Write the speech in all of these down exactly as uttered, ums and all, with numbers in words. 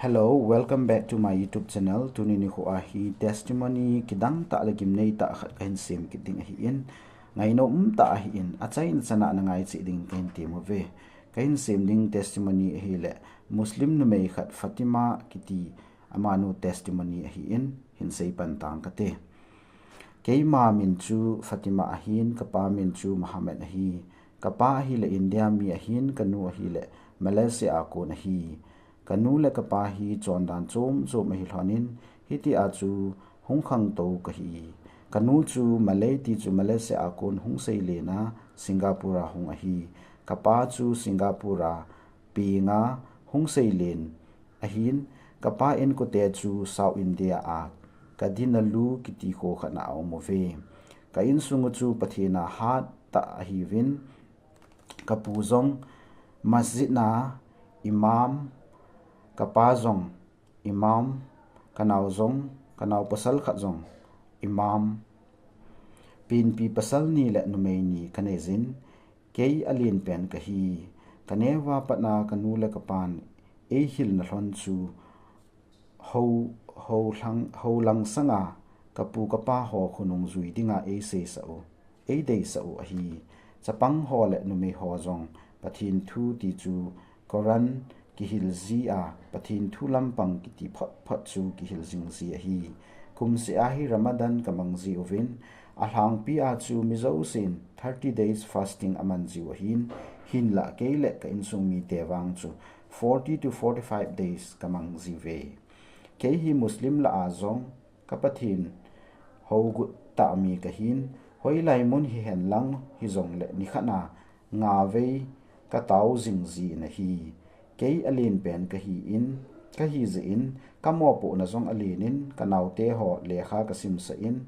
Hello, welcome back to my YouTube channel. Tuni nikho a hi testimony kidang tah le gimnei tah khat kahin sem kit ding ahin, ngainom tah ahin, achaina chana nangai cheh ding kahin tem uve. Kahin sem ding testimony ahile Muslim numei khat Fatima kiti amanu testimony ahin, hinsei pan tang kate. Keima min chu Fatima ahin, kapa min chu Muhammad ahi. Kapa ahile India mi ahin, kanu ahile Malaysia a kon ahi. Kanu le kapa hi chondan chom chom ahi lhonin, hitia chu hung khangtou kahi. Kanu chu Malay ti chu Malaysia a kon hung seilen a, Singapore a hung ahi. Kapa chu Singapore a peng a hung seilen ahin, kapa inkote chu South India a Kadinalu kiti kho khat na a um uve. Ka insung u chu Pathen a hat tah ahiuvin, kapu jong masjid na imam, kapa jong imam, kanao jong, kanao pasal khat jong imam. Penpi pasal ni le numei ni kanei jin, kei alen pen kahi. Kaneo a pat a kanu le kapan eihilna lhon chu ho, ho lhang, ho lang sanga kapu kapa ho khonung jui dinga eiseisah u, eideisah u ahi. Chapang ho le numei ho jong Pathen thu ti chu Quran kihil ji a, Pathen thu lampang kiti phot phot chu kihil jing ji ahi. Kumseh a hi Ramadan kamang ji uvin, alhangpi a chu mi jousen thirty days fasting aman ji u ahin, hinlah kei le ka insung mite vang chu forty to forty-five days kamang ji uve. Kei hi Muslim lah a jong ka Pathen hougut tah mi kahin, hoilai mun hihen lang hijongle nikhat a nga vei katao jing jin ahi. Kei alen pen kahin, kahi jeh in, kamopohna jong alen in, kanaote ho lekha kasimsah in,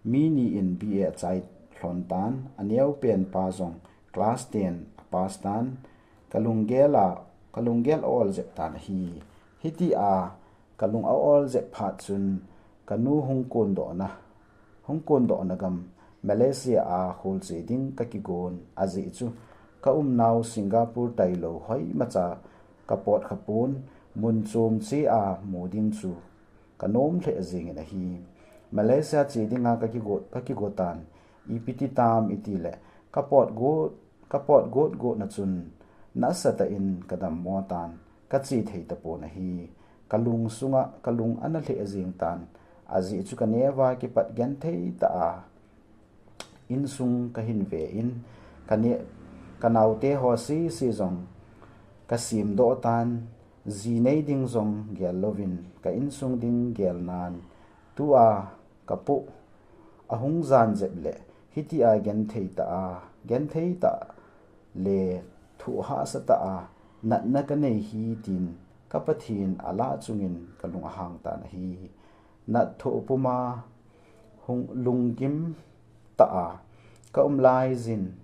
mi ni in B A achai lhon tan, aneo pen pa jong class ten apass tan, kalunggel a, kalunggel a ol jep tan ahi. Hitia kalung a ol jep phat chun, kanu hung kondohna, hung kondohna gam Malaysia a kholche ding kakigon, ajeh chu ka umnau Singapore tailou hoimacha kapot khapon, mun chom che a mu ding chu kanom lheh jengin ahi. Malaysia che dinga kakigo, kakigo tan, ipi ti tam itile, kapot got, kapot got gotna chun nasatah in kadammo tan, kache thei tapon ahi. Kalung sunga kalung ana lheh jeng tan, ajeh chu kaneo a kipat genthei tah a insung kahin ve in, kane, kanaote ho sese jong kasemdoh tan, ji nei ding jong gel louvin, ka insung ding gel nan, tua kapoh ahung jan jep le, hitia genthei tah a, genthei tah le thoh hahsa tah a natna kanei hi tin, ka Pathen alah chungin kalung ahang tan ahi. Nat thoh puma hung lunggim tah a ka um laijin,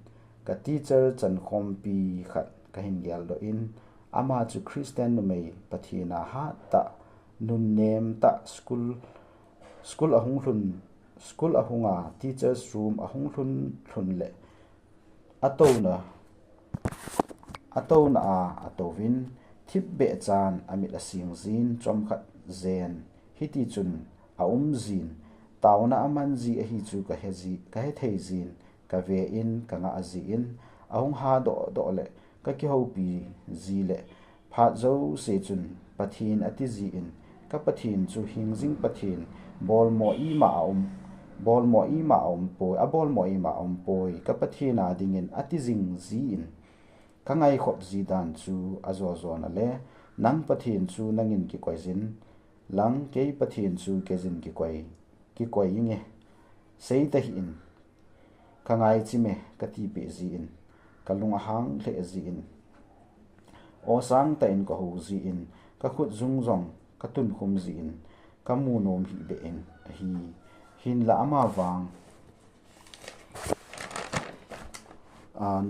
ka teacher chankhompi khat kahin geldoh in, ama chu Christian numei, Pathen a hat tah, nunnem tah, school, school ahung lhun, school ahunga teachers room ahung lhun lhun le, atouna, atouna a atouvin, thipbeh chan amit asing jin, chomkhat jen hitichun aum jin, taona aman ji ahi chu kahe ji, kahethei jin, kave in, kangah jin, ahung hadoh doh le kakihoupi ji le, phat jouse chun Pathen ati jin, ka Pathen chu hingjing Pathen, bolmo ima aum, bolmo ima aumpoi, abolmo ima aumpoi, ka Pathen a dingin ati jing jin, kangaikhop ji dan chu ajo jona le, nang Pathen chu nangin kikoijin lang, kei Pathen chu keijin kikoi, kikoi inge, seitahih in, kangaichim e, katipeh jin, kalung ahang lheh jin, aw sangtah in kahou jin, kakhut jung jong katunkhum jin, kamu nom hih beh in ahi. Hinla amavang, a,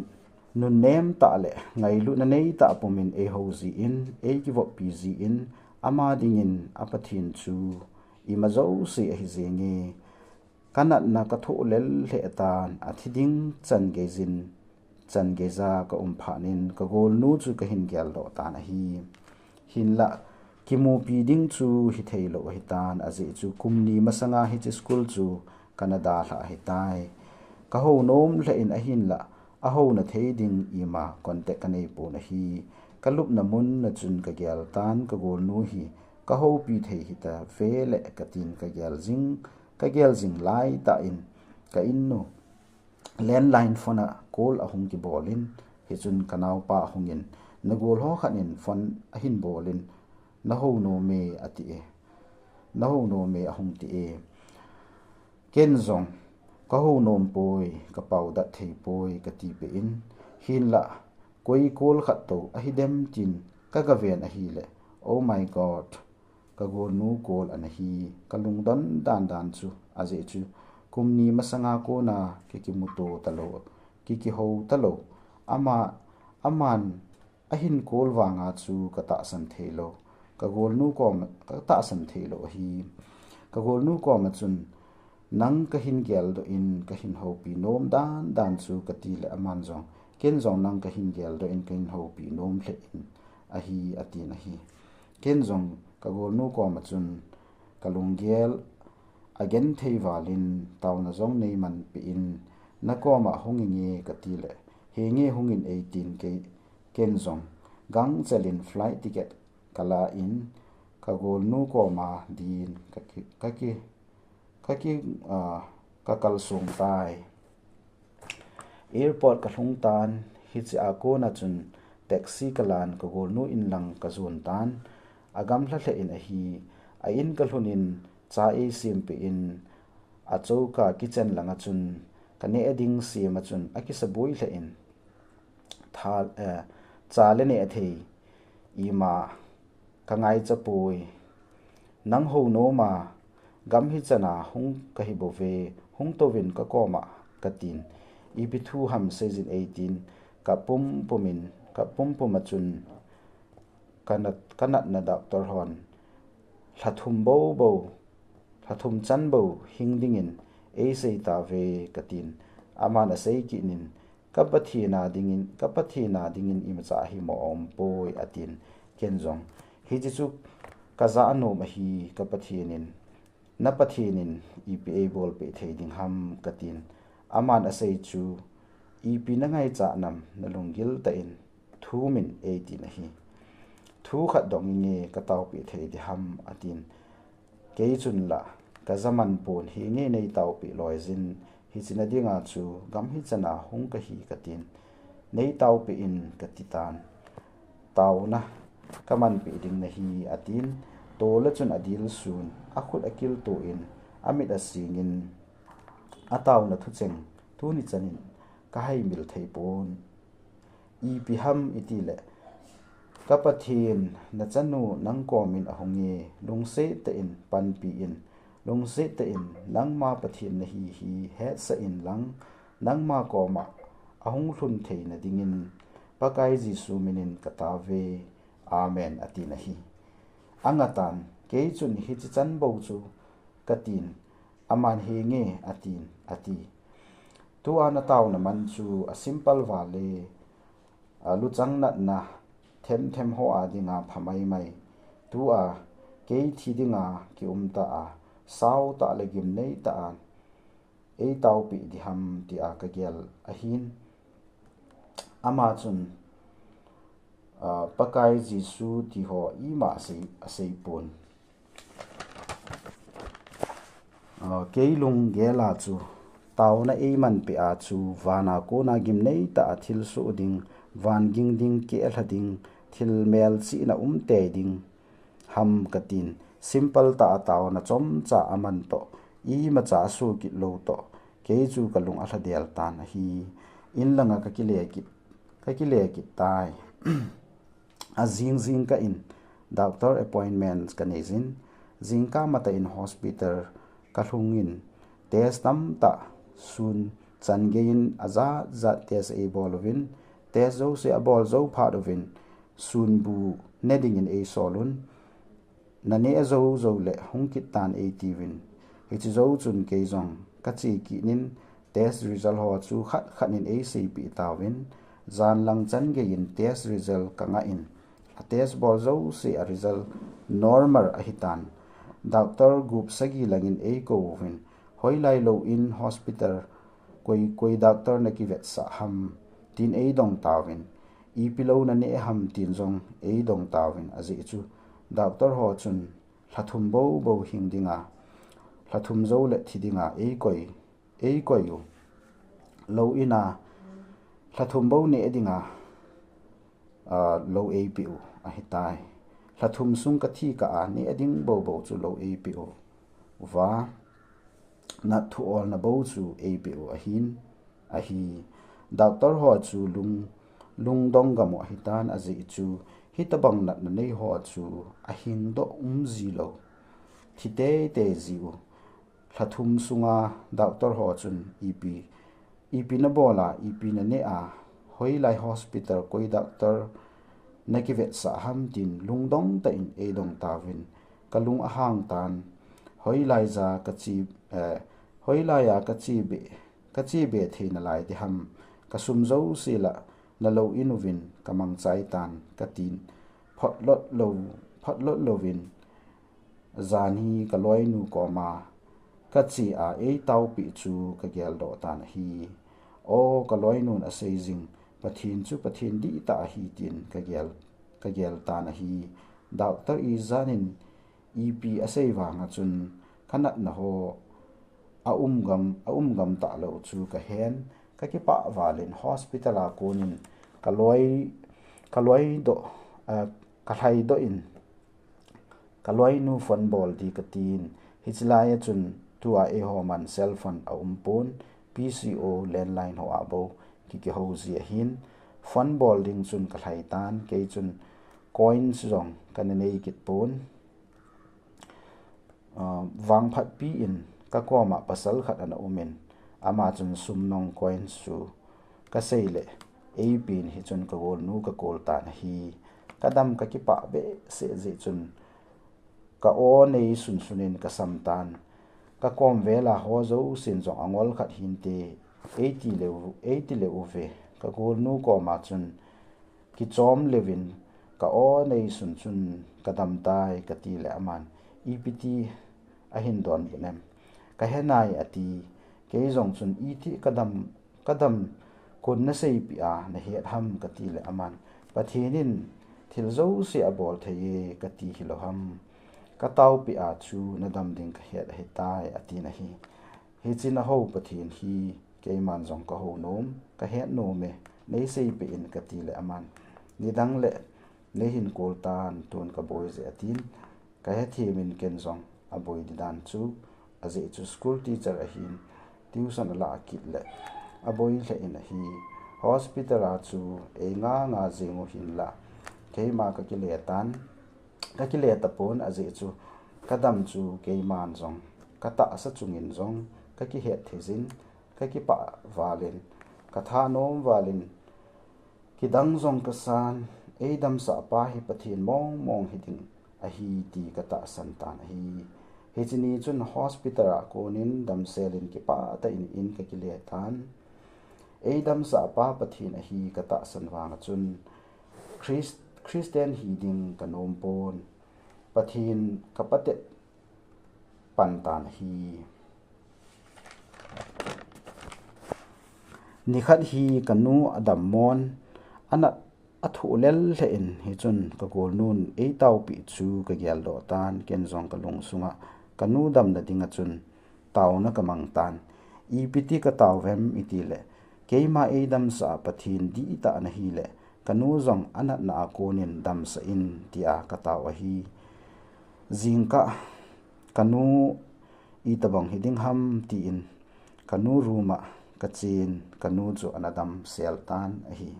nunnem tah le ngailutna neitah pumin eihou jin, eikivoppi jin, ama dingin a Pathen chu ima jouse ahi jenge. Kanatna kathoh lel lheh tan, athi ding chan geijin, chan geija kaum phatnin kagolnu chu kahin geldoh tan ahi. Hinla kimupi ding chu hithei lou ahitan, ajeh chu kum ni masanga hiche school chu kana dalha ahitai. Kahou nom lheh in ahinlah, ahou na thei ding ima contact kanei pon ahi. Kalupna mun na chun kagel tan, kagolnu hi kahoupi thei hita vele katin kagel jing, kagel jing laitah in ka innu landline phone a call ahung kibol in, hichun kanaopa ahung in, nagol ho khat in phone ahin bol in, nahou nom e ati e, nahou nom e ahung ti e. Ken jong, kahou nom poi, kapau dat thei poi, kati peh in, hinlah, koi call khat tou ahidem tin, kagaven ahileh, oh my God, kagolnu call ana hi, kalungdon dandan chu, ajeh chu, kum ni masanga kona, kikimuto talou, kikihou talou, ama, aman, ahin call vanga chu katahsan theilou, kagolnu koma, katahsan theilou ahi. Kagolnu koma chun, nang kahin geldoh in, kahin houpi nom dandan chu kati leh aman jong, ken jong nang kahin geldoh in, kahin houpi nom lheh in ahi, atin ahi. Ken jong kagolnu koma chun, kalunggel agenthei valin, taona jong neimanpeh in, nakoma hung inge kati leh, henge hung in eitin kei, ken jong, gangchel in flight ticket kala in, kagolnu koma din, kaki, kaki, kaki, ah, kakalsong tai. Airport kalhung tan, hichea kona chun taxi kalan, kagolnu in lang kajon tan, agamlha lheh in ahi, a in kalhun in cha eisempeh in, achoka kitchen langa chun, kaneh ding sema chun, akisaboi lheh in, tha, eh, cha le neh thei, ima, kangaicha poi. Nang hou noma, gam hichana hung kahi bouve, hung touvin kakoma, katin. Ipi thu ham seijin eitin, kapumpum in, kapumpum a chun, kanat, kanatna doctor hon, lha thum bou bou, lha thum chan bou hing dingin, eisei tauve, katin. Aman asei kit in, ka Pathen a dingin, ka Pathen a dingin imacha ahimo aumpoi, atin. Ken jong, hiche chu kajah nom ahi, ka Pathen in, na Pathen in ipi eibolpeh thei ding ham, katin. Aman asei chu, ipi nangaichat nam, nalunggil tah in, thumin eitin ahi. Thu khat dong inge kataopeh thei diham, atin. Kei chun la, kajaman pon, henge neitaopeh loijin, hichena dinga chu gam hichana hung kahi katin. Neitaopeh in katitan. Taona kamanpeh ding nahi, atin. Tola chun adilsun, akhut akilto in, amit asingin, ataona thucheng, tuni chanin, kahaimil thei pon. Ipi ham itile, ka Pathen, nachanu nangkomin ahunge, lungset tah in panpiin, lungset tah in nangma Pathen nahi hi hetsah inlang, nangma koma ahung lhun theina dingin, Pakai Jesu minin kataove. Amen, atin ahi. Angatan, kei chun hiche chan bou chu katin, aman henge atin, ati. Tua nataona man chu asimple vale, aluchang natna themthem ho a dinga phamaimai. Tua kei thi dinga kiumtah a, sautah le gimneitah a eitaopeh diham tia kagel ahin. Ama chun, Pakai Jesu tiho ima asei, aseipon. Kei lunggel a chu, taona eimanpeh a chu, vana kona gimneitah a thilsoh ding, van ging ding, kehlha ding, thil melchihna umtei ding ham katin, simple tah a taona chomcha aman toh, imacha aso kit lou toh, kei chu kalung alhadel tan ahi. Inlanga kakile kit, kakile kit tai. Ajing jingkah in, doctor appointment kaneijin, jingkah matah in hospital kalhungin, test tamtah sun chan geiyin ajat jat test eibol uvin, test jouse abol jou phat uvin, sunbu ne dingin eisolun, naneh jou joule hung kit tan eitiuvin. Hiche jou chun kei jong kache kit in, test result ho chu khat khat in eiseipeh tauvin, jan lang chan geiyin test result kangah in, A test bol jouse a result normal ahitan. Doctor gup sagi langin eikou uvin, hoilai lou in hospital, koi, koi doctor nakivetsah ham, tin eidong tauvin, ipi lou naneh ham tin jong eidong tauvin, ajeh chu doctor ho chun lha thum bou bou hing dinga, lha thum jou le thi dinga eikoi, eikoi u. Lou in a lha thum bou neh dinga, ah, lou eipeh u ahitai. Lha thum sung kathi kah a neh ding bou bou chu lou eipeh u. Uva, nat thu olna bou chu eipeh u ahin, ahi. Doctor ho chu lung, lungdong gam u ahitan, ajeh chu hitobang natna nei ho chu ahing doh um ji lou, thi teitei ji u. Lha thum sunga doctor ho chun ipi, ipi nabol a, ipi naneh a, hoilai hospital koi doctor nakivetsah ham tin lungdong tah in eidong tauvin, kalung ahang tan. Hoilai ja kache, eh, hoilai a kache be, kache be thei nalai ding ham, kasum jouse la nalou in uvin kamangchai tan, katin, photlot lou, photlot louvin, jan hi kaloinu koma kache a eitaopeh chu kageldoh tan ahi. O, kaloinun asei jing, Pathen chu Pathen dihtah ahi tin kagel, kagel tan ahi. Doctor ijanin ipi asei vanga chun kanatna ho aum gam, aum gam talou chu kahen, kakipah valin hospital a konin kaloi, kaloi doh, ah, kalhai doh in, kaloinu phone bol ding katin, hiche lai a chun tua eiho man cell phone aum pon, P C O landline ho a bou kikihou ji ahin, phone bol ding chun kalhai tan, kei chun coins jong kana nei kit pon. Ah, vangphatpi in kakoma pasal khat ana umin, ama chun sum nung coins chu kasei le eipen hichun kagolnu kakol tan ahi. Kadam kakipah behseh jeh chun ka o nei sunsun in kasam tan. Kakom vel a ho jousen jong angol khat hinte, eiti leu, eiti leu uve. Kagolnu koma chun kichom leuvin, ka o nei sunsun kadam tai kati le aman, ipi ti ahin donbut em? Kahe nai ati. Kei jong chun iti kadam, kadam kon naseipeh a nahet ham kati le aman, Pathen in thil jouse abol thei e kati hilou ham? Kataopeh a chu nadam ding kahet ahitai atin ahi. Hichun ahou Pathen hi keiman jong kahou nom, kahet nom e, neiseipeh in kati le aman, nidang le neihin kol tan, tun kaboi je atin, kahethem in ken jong aboi ding dan chu, ajeh chu school teacher ahin, tuition alah kit le aboi lheh in ahi. Hospital a chu einga nga jeng u hinlah, keima kakile tan, kakile tapon, ajeh chu kadam chu keiman jong katahsa chungin jong kakihet thei jin, kakipah valin, kathanom valin, kidang jong kasan, eidamsahpa hi Pathen mong mong hiding ahi ti katahsan tan ahi. Hiche ni chun hospital a konin damsel in kipah tah in in kakile tan. Eidamsahpa Pathen ahi katahsan vanga chun Christ-, Christian hiding kanom pon. Pathen kapatep pan tan ahi. Nikhat hi kanu adammon, anat athuh lel lheh in, hichun kagolnun eitaopeh chu kageldoh tan, ken jong kalungsunga kanu damna dinga chun taona kamang tan. Ipi ti katao uvem itile, keima eidamsah a Pathen dihtah nahile, kanu jong anatna a konin damsah in tia katao ahi. Jingkah kanu itobang hiding ham tin kanu room a kachen, kanu chu ana damsel tan ahi.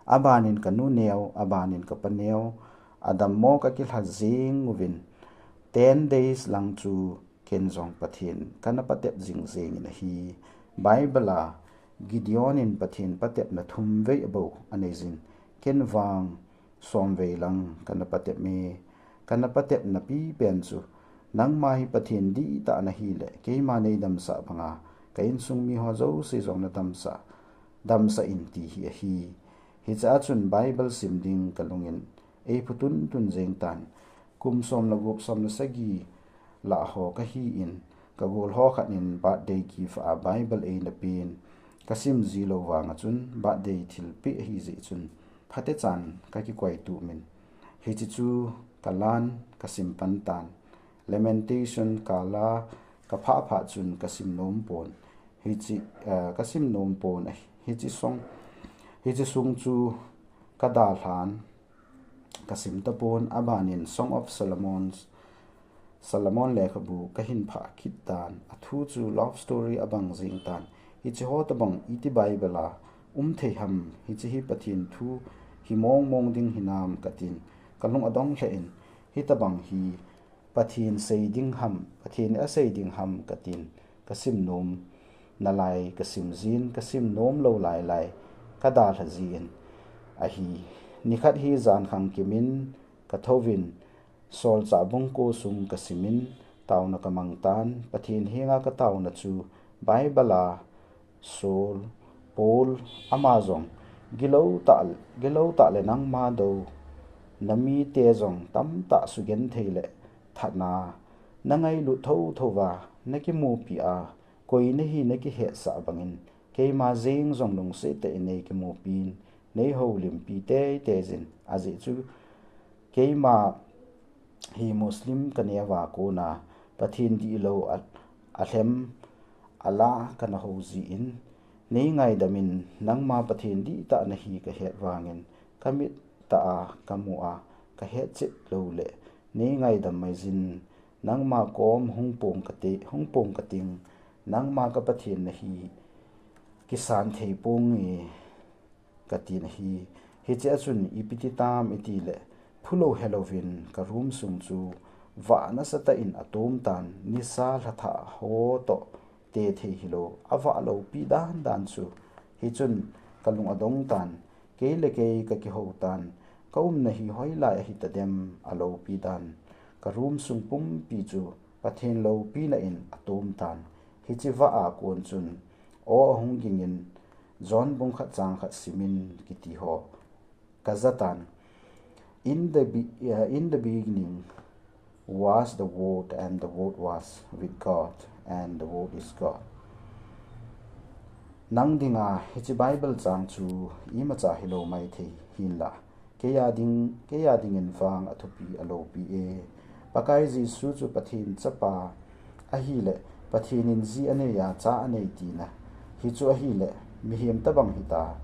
Abanin kanu neo, abanin kapa neo, adammo kakilha jeng uvin, ten days lang chu ken jong Pathen kana patep jing jengin ahi. Bible a Gideon in Pathen patepna thum vei abou anei jin, ken vang som vei lang kana patep e. Kana patepna pipen chu, nangma hi Pathen dihtah nahile, keima neidamsah banga ka insung miho jouse jong nadamsah, damsah in ti hi ahi. Hiche a chun Bible sim ding kalungin ei phu tuntun jeng tan. Kum som le gup, som le sagi lah ho kahi in, ka gol ho khat in birthday gift a Bible eina pen, kasim ji lou vang a chun birthday thilpeh ahi jeh chun phatechan kakikoi tumin. Hiche chu kalan kasim pan tan. Lamentation kala kaphah phah chun kasim nom pon. Hiche, eh, kasim nom pon ahi. Hiche song, hiche sung chu kadalhan kasim tapon, abanin Song of Solomon, Solomon lekhabu kahin phah kit tan. Athu chu love story abang jing tan. Hiche ho tabang iti Bible a um thei ham, hiche hi Pathen thu hi mong mong ding hinam katin, kalung adong lheh in, hitabang hi Pathen sei ding ham, Pathen asei ding ham katin, kasim nom nalai kasim jin, kasim nom lou lai lai kadalha jin ahi. Nikhat hi jankhang kimin kathouvin, Solchah bung ko sung kasimin, taona kamang tan. Pathen henga kataona chu Bible a Saul, Paul, ama jong gilou tah, gilou tah le nangma dou, namite jong tamtah sugenthei le thatna nangailut thotho va nakimupi a, koi nahi nakihetsah bangin, keima jeng jong lungset tah in neikimupin, neihoulimpi teitei jin, ajeh chu keima hi Muslim kaneo a kona Pathen dihlou a, alhem ala kana hou jin, neingaidam in, nangma Pathen dihtah nahi kahet vangin, kamit tah a kamu a, kahetchet lou le, neingaidam mai jin, nangma kom hung pong kate, hung pong kating, nangma ka Pathen nahi kisan thei ponge katin ahi. Hiche a chun ipi ti tam itile, phulou helouvin ka room sung chu vah nasatah in atom tan, nisa lhathah ho toh tethei hilou, avah loupi dan dan chu. Hichun kalung adong tan, kei le kei kakihou tan, kaumna hi hoilai ahi tadem aloupi dan. Ka room sung pumpi chu Pathen loupina in atom tan. Hiche vah a kon chun aw ahung gingin, John bung khat chang khat simin kiti ho kaja tan. In the be-, uh, in the beginning was the Word, and the Word was with God, and the Word is God. Nang dinga hiche Bible chang chu imacha hilou maithei hinla, kei a ding, kei a dingin vang athupi aloupi e. Pakai Jesu chu Pathen chapa ahile, Pathen in ji anei a, cha anei tina. Hichu ahile, mihem tabang hita,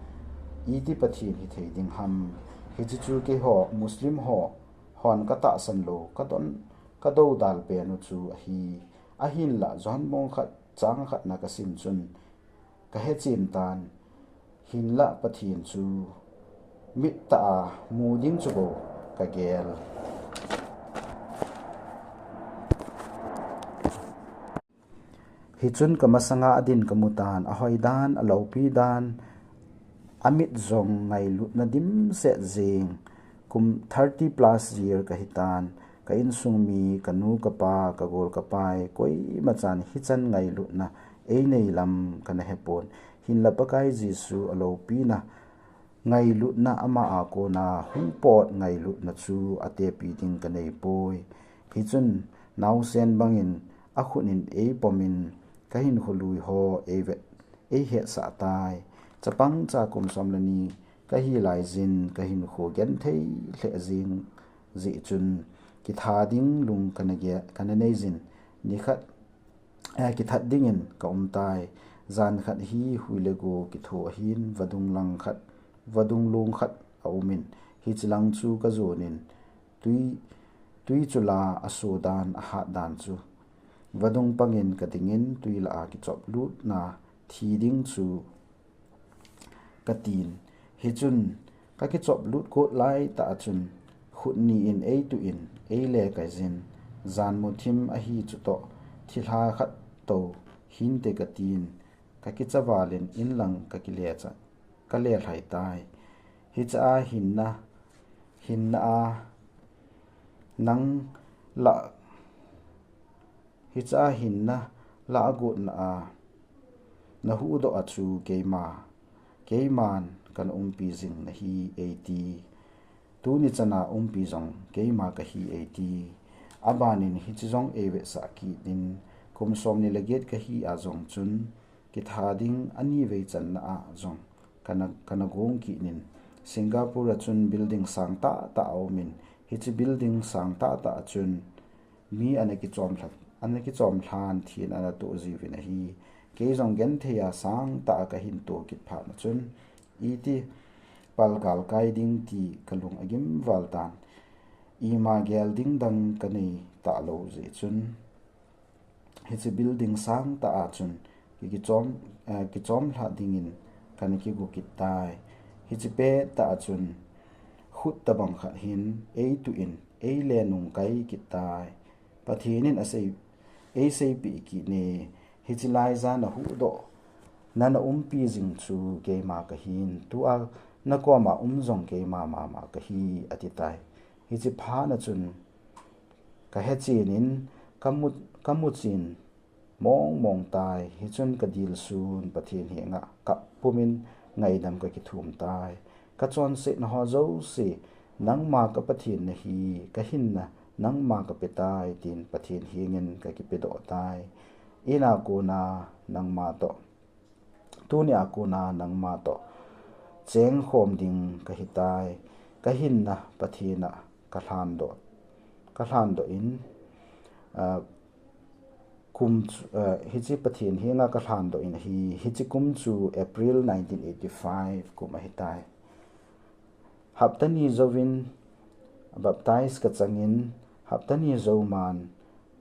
iti Pathen hithei ding ham. Hiche chu keiho Muslim ho hon katahsan lou, kadon, kadoudal pen u chu ahi. Ahinla, John bung khat chang khatna kasim chun, kahechen tan, hinla Pathen chu mittah a mu ding chu bou kagel. Hichun kamasanga adin kamu tan, ahoi dan, aloupi dan, amit jong ngailutna dimset jeng. Kum thirty plus year kahitan, ka insung mi, kanu, kapa, kagol, kapai, koimachan hichan ngailutna einei lam kana hepon. Hinla Pakai Jesu aloupina, ngailutna ama a kona hung pot ngailutna chu atepi ding kanei poi. Hichun naosen bangin akhut in eipomin kahinkho lui ho eivet, eihetsah tai. Chapang cha kum som le ni kahi laijin kahinkho genthei lheh jing jeh chun kitha ding lung kana ge, kana neijin. Nikhat, eh, kithat dingin kaum tai. Jan khat hi hui le go kitho ahin vadung lang khat, vadung long khat aumin, hiche lang chu kajonin tui, tui chu la aso dan, ahat dan chu. Vadung pangin kadingin tui lah a kichop lutna thi ding chu katin. Hichun kakichop lut got laitah a chun khut ni in eituh in eile kaijin, janmu thim ahi chutoh thilha khat tou hinte katin, kakicha valin inlang kakile cha, kalelhai tai. Hicha a hinna, hinna a nang lah, hicha a hinna lah a gotna a nahuhdoh a chu keima, keiman kana umpi jing nahi eiti. Tuni chana umpi jong keima kahi eiti. Abanin hiche jong eivetsah kit in, kum somni le get kahi a jong chun, kitha ding ani vei channa a jong kana, kana gong kit in, Singapore a chun building sang tahtah aumin, hiche building sang tahtah a chun mi ana kichom lhan, ana kichom lhan thin ana toh jiuvin ahi. Kei jong genthei a sang tah a kahin toh kit phat na chun, iti pal galkai ding ti kalung agim val tan. Ima gel ding dang kanei talou jeh chun, hiche building sang tah a chun ki, kichom, eh, kichom lha dingin kana kigo kit tai. Hiche pettah a chun khut tabang khat hin eituh in, eile nung kai kit tai. Pathen in asei, eiseipeh kit e, hiche laiya nahuhdoh, nana umpi jing chu keima kahin, tua nakoma um jong keima mama kahi, ati tai. Hiche phat na chun kahechen in, kamu, kamuchen mong mong tai. Hichun kadilsun Pathen henga kap pumin ngaidam kakithum tai. Kachonsetna ho jouse nangma ka Pathen nahi, kahinna nangma kape tai, tin Pathen hengin kakipedoh tai. Ina kona nangma toh, tuni a kona nangma toh chengkhom ding kahi tai. Kahinna Pathen a kalhandoh, kalhandoh in, ah, kum chu, ah, hiche Pathen henga kalhandoh in ahi, hiche kum chu April nineteen eighty-five kum ahi tai. Hapta ni jouvin baptize kachangin, hapta ni jou man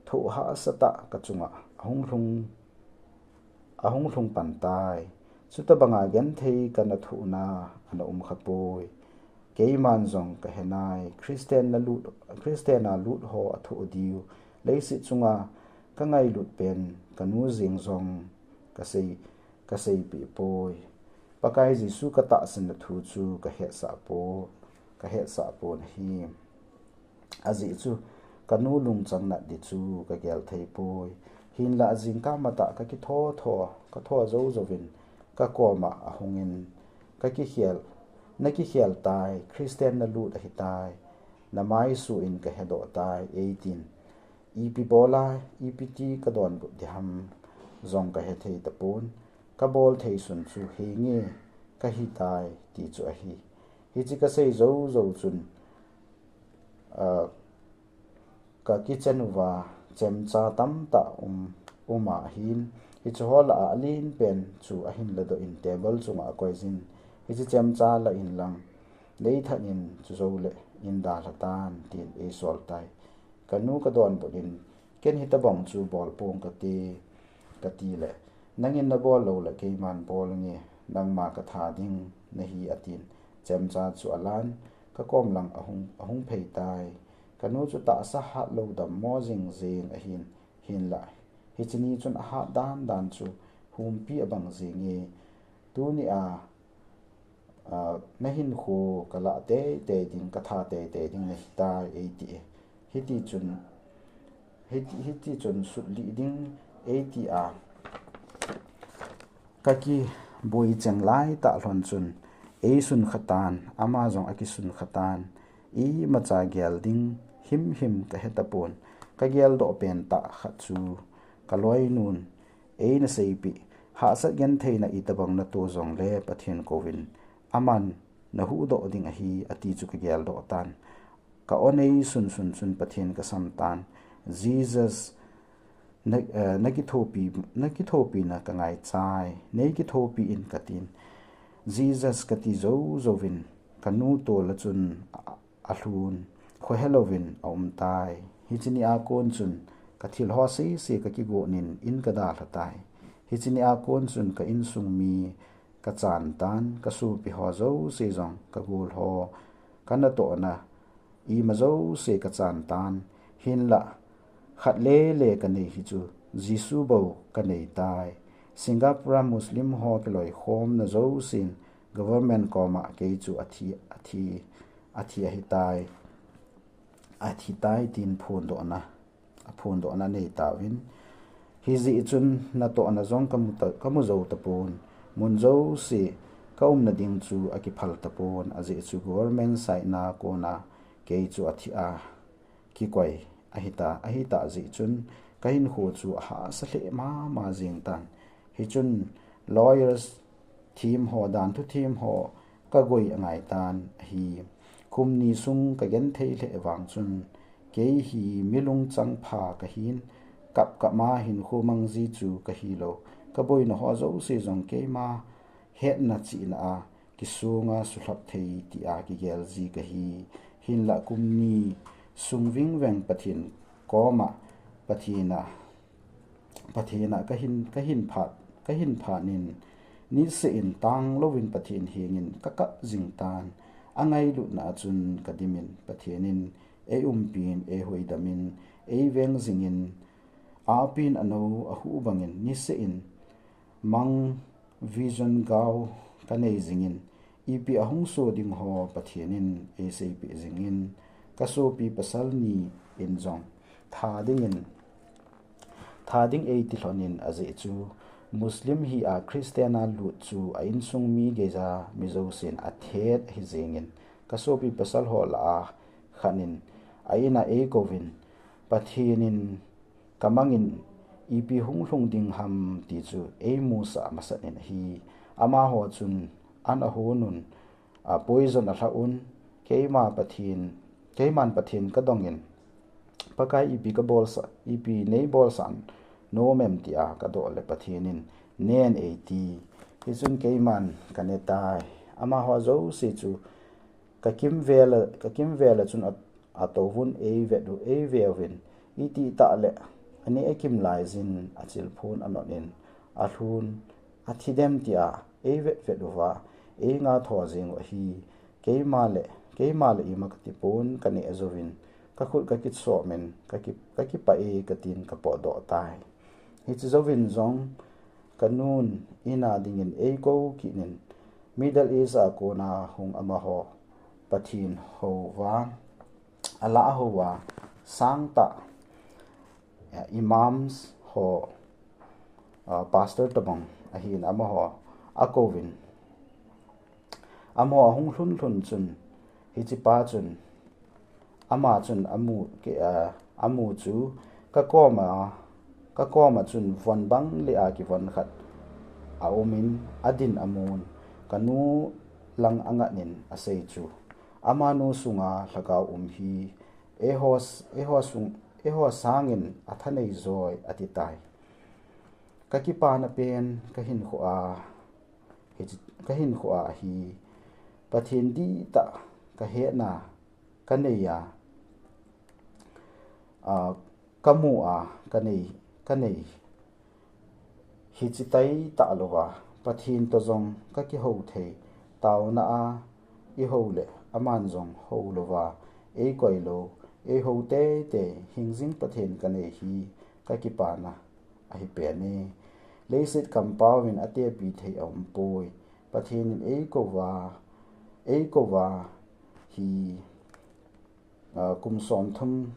thoh hahsa tah kachunga ahung lhung, ahung lhung pan tai. Chutabanga genthei kana thohna ana um khapoi. Keiman jong kahenai, Christian na lut, Christian a lut ho athoh diu leiset chunga kangailut pen kanu jeng jong kasei, kaseipeh poi. Pakai Jesu katahsanna thu chu kahetsah po, kahetsah pon ahi. Ajeh chu kanu lungchang nat di chu kagel thei poi. Hinlah jingkah matah kakitho tho, katho jou jouvin kakoma ahungin, kakikhel, nakikhel tai, Christian nalut ahitai, namai suh in kahedoh tai, eitin. Ipi bola, ipi ti kadonbut diham jong kahethei tapon, kabol thei sun chu henge kahitai ti chu ahi. Hiche kasei jou jou chun, ah, kakichen uva chemcha tamtah um, um ahin, hiche ho lah a alen pen chu ahin ladoh in table chunga akoijin, hiche chemcha lah in lang, neithat in chujou le in dalha tan, tin eisol tai. Kanu kadonbut in, ken hitobang chu bol pong kate, kati le, nangin nabol lou le keiman bol nge, nangma katha ding nahi, atin, chemcha chu alan, kakom lang ahung, ahung phei tai. Kanu chu tahsa hat lou dammo jing jing ahin, hinlah hiche ni chun ahat dan dan chu humpi abang jenge. Tuni a, ah, nahinkho kalah teitei ding, katha teitei ding nahitai, eiti e. Hiti chun, hiti, hiti chun sutlih ding eiti a, kakiboi cheng laitah lhon chun, eisun khatan, ama jong akisun khatan, imacha gel ding himhim kahetapon, kageldoh pentah khat chu kaloinun eina seipeh, hahsat gentheina itobang nato jongle Pathen kouvin, aman nahuhdoh ding ahi, ati chu kageldoh tan. Ka-on eisun sun chun Pathen kasam tan. Jesus, na, eh, nakithopi, nakithopina kangaichai, neikithopi in katin. Jesus kati jou jouvin, kanu tola chun a, alhun, khohelouvin aumtai. Hiche ni a kon chun kathil ho sese kakigon in in kadalha tai. Hiche ni a kon chun ka insung mi kachan tan, kasopi ho jouse jong, kagol ho, kanatohna ima jouse kachan tan. Hinlah khat lele kanei hi chu Jesu bou kanei tai. Singapore a Muslim ho kiloikhomna jousen government koma kei chu athi, athi, athi ahitai, athitai tin phondohna, aphondohna neitauvin. Hijeh chun natohna jong kamu ta, kamu jou tapon. Mun jouse ka umna ding chu akiphal tapon, ajeh chu government side na kona kei chu athi a kikoi ahita, ahita jeh chun ka hinkho chu ahahsa lheh mama jeng tan. Hichun lawyers them ho, danthu them ho ka goi angai tan ahi. Kum ni sung ka genthei lheh vang chun kei hi mi lungchang pha kahin, kap kap ma hinkho mang ji chu kahi lou. Ka boina ho jouse jong keima hetna chihna a kisunga sulhap thei tia kigel ji kahi. Hinlah kum ni sung vingveng Pathen koma, Pathen a, Pathen a kahin, kahin phat, kahin phat in, niseh in tang louvin Pathen hengin ka kap jing tan. Angailutna a chun ka dimin, Pathen in ei umpin, ei hoidamin, ei veng jingin, apin anou ahuh bangin, niseh in mang vision gao ka nei jingin, ipi ahung so ding ho Pathen in ei seipeh jingin, ka sopi pasal ni in jong tha dingin, tha ding ei tilhonin ajeh chu Muslim hi a Christian a lut chu a insung mi geija mi jousen athet ahi jengin, ka sopi pasal ho lah a khat in a in a ei kouvin, Pathen in ka mangin ipi hung lhung ding ham ti chu ei musah masat in ahi. Amaho chun an ahon un, a, poison alha un, keima Pathen, keiman Pathen ka dongin, Pakai ipi ka bolsah, ipi nei bolsah nom em tia ka doh le Pathen in nen ei ti. Hichun keiman ka ne tai. Amaho jouse chu ka kimvel a, ka kimvel a chun a, atouvun ei vet u, ei ve uvin, iti tah le, ani akim lai jin achilphun anot in, alhun, athi dem tia ei vet vet uva, ei nga tho jing u ahi. Keima le, keima le ima ka tipon ka neh jouvin, ka khut ka kit somin, ka ki, ka kipah e ka tin ka potdoh tai. Hiche jouvin jong ka nun in a dingin ei kou kit in, Middle East a kona hung amaho Pathen houva, alah houva, sangtah, eh, imams ho, ah, pastor tobang ahin amaho akouvin, amaho ahung lhun lhun chun, hiche pa chun, ama chun amu ke, ah, amu chu ka koma, ka koma chun von bang le a kivon khat aumin, adin amun, ka nu lang angat in asei chu, amanu sunga lhagao um hi eiho, eiho sung, eiho sangin athanei joi ati tai. Ka kipana pen ka hinkho a, hiche, ka hinkho a hi Pathen dihtah ka hetna ka nei a, a, ka mu a ka nei, ka nei. Hiche tai tah louva, Pathen toh jong ka kihou thei, taona a i hou le, aman jong hou louva, ei koi lou, ei hou teitei, hingjing Pathen ka nei hi, ka kipana ahi pen e. Leiset kampau in atepi thei aum poi, Pathen in ei kouva, ei kouva hi, ah, kum somthum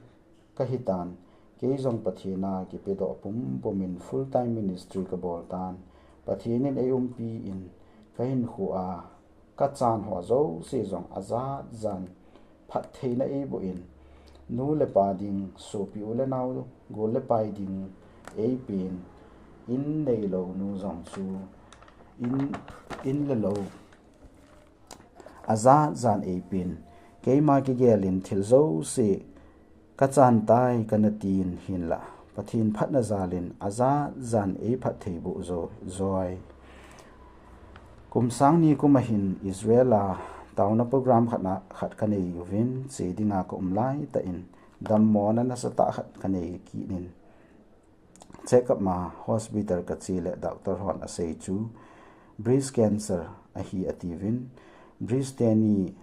ka hitan, kei jong Pathen a kipedoh pumpum in full time ministry ka bol tan. Pathen in ei umpi in ka hinkho a ka chan ho jouse jong ajat jan phattheina ei boh in, nu le pa ding, sopi u le nao, gol le pai ding ei pen, in neilou nu jong chu in, in le lou ajat jan ei pen, keima kigel in thil jouse ka chan tai kana tin hinlah, Pathen phatna jal in ajat jan ei phatthei boh jo, joi. Kum sang ni kum a hin Israel a taona program khat na, khat ka nei uvin, che dinga ka um lai tah in, dammona nasatah khat ka nei kit in, check up ma hospital ka che le doctor hon asei chu breast cancer ahi atiuvin, breast teni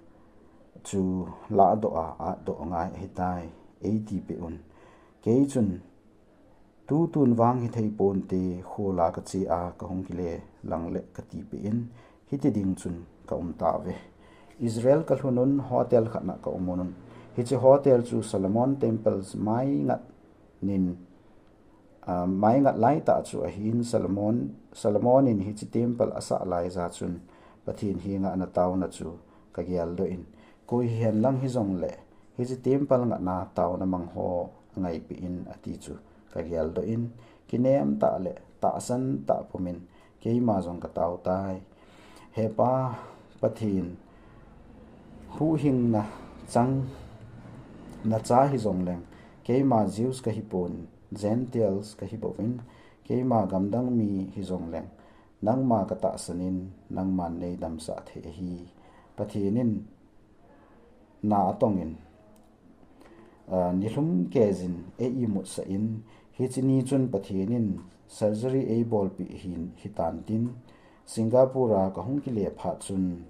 chu lahdoh a, atdoh ngai ahitai, ei tipeh un. Kei chun, tutun vang hithei ponte, khol a ka che a, ka hung kile lang le ka tipeh in, hiti ding chun ka um tauve. Israel ka lhun un hotel khat na ka um un. Hiche hotel chu Solomon Temples mai ngat nin, ah, mai ngat lai tah chu ahin Solomon, Solomon in hiche temple asah lai ja chun Pathen henga nataona chu kageldoh in, koi hihen lang hijongle, hiche temple ngahna taona mang ho angaipeh in ati chu kageldoh in, kinem tah le tahsan tah pumin keima jong katao tai. He Pa Pathen, huhhingna chang nacha hijongleng, keima Jews kahipon, Gentiles kahibouvin, keima gamdang mi hijongleng, nangma katahsan in, nangman neidamsah thei ahi. Pathen in na atongin, ah, nilhum keiyin eimutsah in, hiche ni chun Pathen in surgery eibolpeh hin hitan tin, Singapore a kahung kile phat chun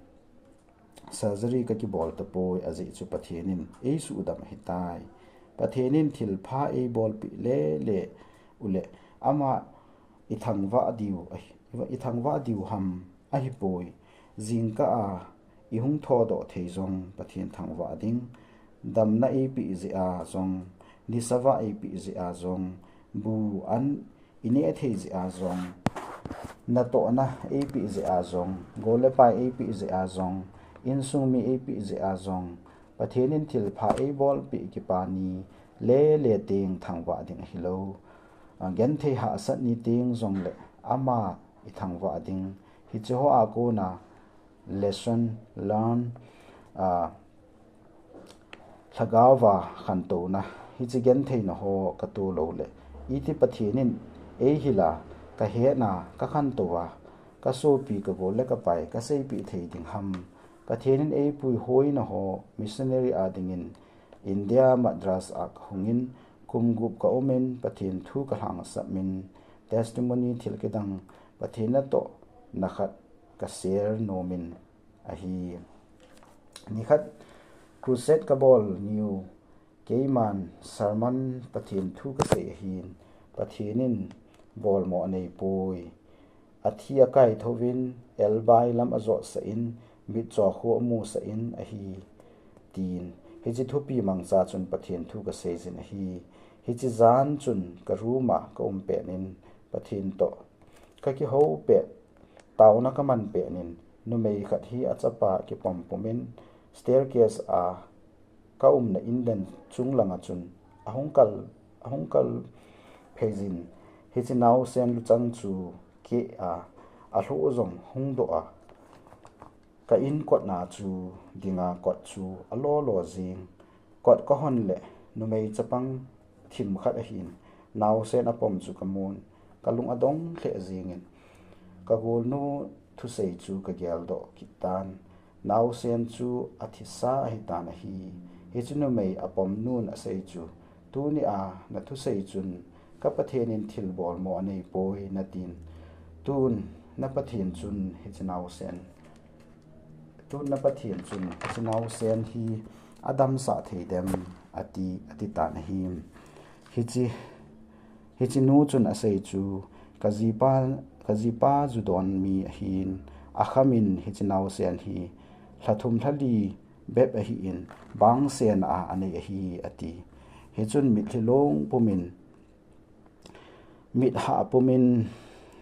surgery kakibol tapoi, ajeh chu Pathen in eisuhdam ahitai. Pathen in thilpha eibolpeh lele uleh, ama ithangvah diu ahi, ithangvah diu ham ahipoi. Jingkah a ihung thodoh thei jong Pathen thangvah ding. Damna eipeh jeh a jong, nisavah eipeh jeh a jong, bu an ineh thei jeh a jong, natohna eipeh jeh a jong, gol le pai eipeh jeh a jong, insung mi eipeh jeh a jong, Pathen in thilpha eibolpeh kipah ni lele teng thangvah ding ahilou, ah, genthei hahsat ni teng jongle ama ithangvah ding. Hiche hoa kona lesson learn, ah, lhagaova khantouna, hiche gentheina ho katoh loule, iti Pathen in eihil a, kahetna, kakhantou a, kasopi, kagol le kapai kaseipeh thei ding ham? Pathen in eipuihoina ho missionary a dingin India Madras a kahungin, kum gup kaumin, Pathen thu kalhangsapmin, testimony thil kidang Pathen natohna khat kashare nomin ahi. Nikhat crusade kabol niu, keiman sermon, Pathen thu kasei ahin, Pathen in bolmo aneipoi. Athi akaithouvin, elbai lam ajotsah in, mitcho khu amusah in ahi, tin. Hiche thupi mangcha chun Pathen thu kaseijin ahi. Hiche jan chun ka room a kaum petnin, Pathen toh kakihou pet, taona kaman petnin, numei khat hi achapa kipom pumin, staircase a kaumna in den chung langa chun ahung kal, ahung kal pheijin, hiche naosen luchang chu keh a, alhoh jong hungdoh a, ka in kotna chu dinga kot chu alolo jing. Kot kahon le numei chapang thim khat ahin, naosen apom chu kamun, kalung adong lheh jengin, kagolnu thusei chu kageldoh kit tan. Naosen chu athisa ahitan ahi. Hiche numei apomnun asei chu, tunia nathusei chun ka Pathen in thilbolmo aneipoi natin, tun na Pathen chun hiche naosen, tun na Pathen chun hiche naosen hi adamsah thei dem, ati, atitan ahi. Hiche, hiche nu chun asei chu, kajipa, kajipa judon mi ahin, akhamin hiche naosen hi lha thum lha li bep ahin, bangsen a anei ahi, ati. Hichun mitlhi long pumin, mit hah pumin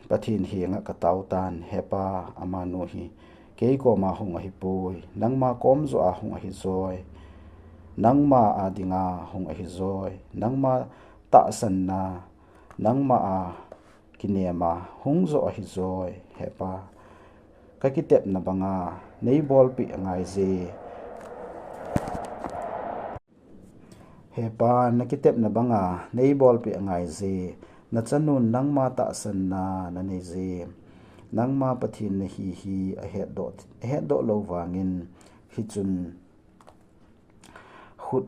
Pathen henga katao tan, He Pa, amanu hi kei koma hung ahipoi, nangma kom joh a hung ahijoi, nangma a dinga hung ahijoi, nangma tahsanna, nangma a kinema hung joh ahijoi, He Pa. Kakitepna banga neibolpeh angaije. He Pa, nakitepna banga neibolpeh angaije. Nachanun nangma tahsanna naneije. Nangma Pathen nahi hi ahetdoh, ahetdoh lou vangin hichun khut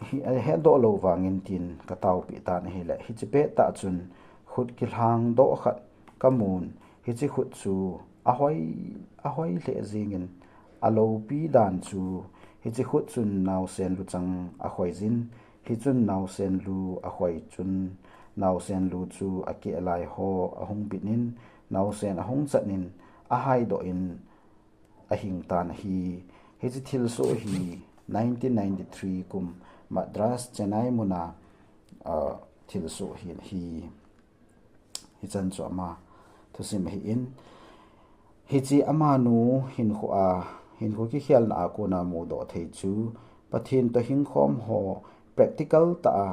hi ahetdoh lou vangin tin kataopeh tan ahile, hiche pettah chun khut kilhangdoh khat kamun, hiche khut chu ahoi, ahoi lheh jengin, aloupi dan chu hiche khut chun naosen luchang akhoijin, hichun naosen lu akhoi chun, naosen lu chu akeh lai ho ahung bitnin, naosen ahung chatnin, ahaidoh in ahing tan ahi. Hiche thilsoh hi nineteen ninety-three kum Madras, Chennai muna, ah, thilsoh hi ahi. Hichan chu ama thusim ahin, Hiche amanu hinkho a, hinkho kikhelna a kona mudoh thei chu Pathen toh hingkhom ho practical tah a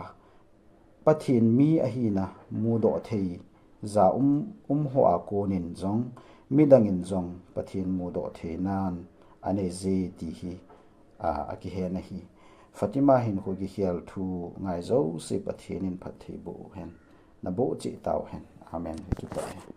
Pathen mi ahina mudoh thei ja um, um ho a konin jong, midangin jong Pathen mudoh theinan anei je ti hi, a, akihen ahi. Fatima hinkho kikhel thu ngai jouse Pathen in phatthei boh hen. Naboh cheh tauhen. Amen. Kipah e.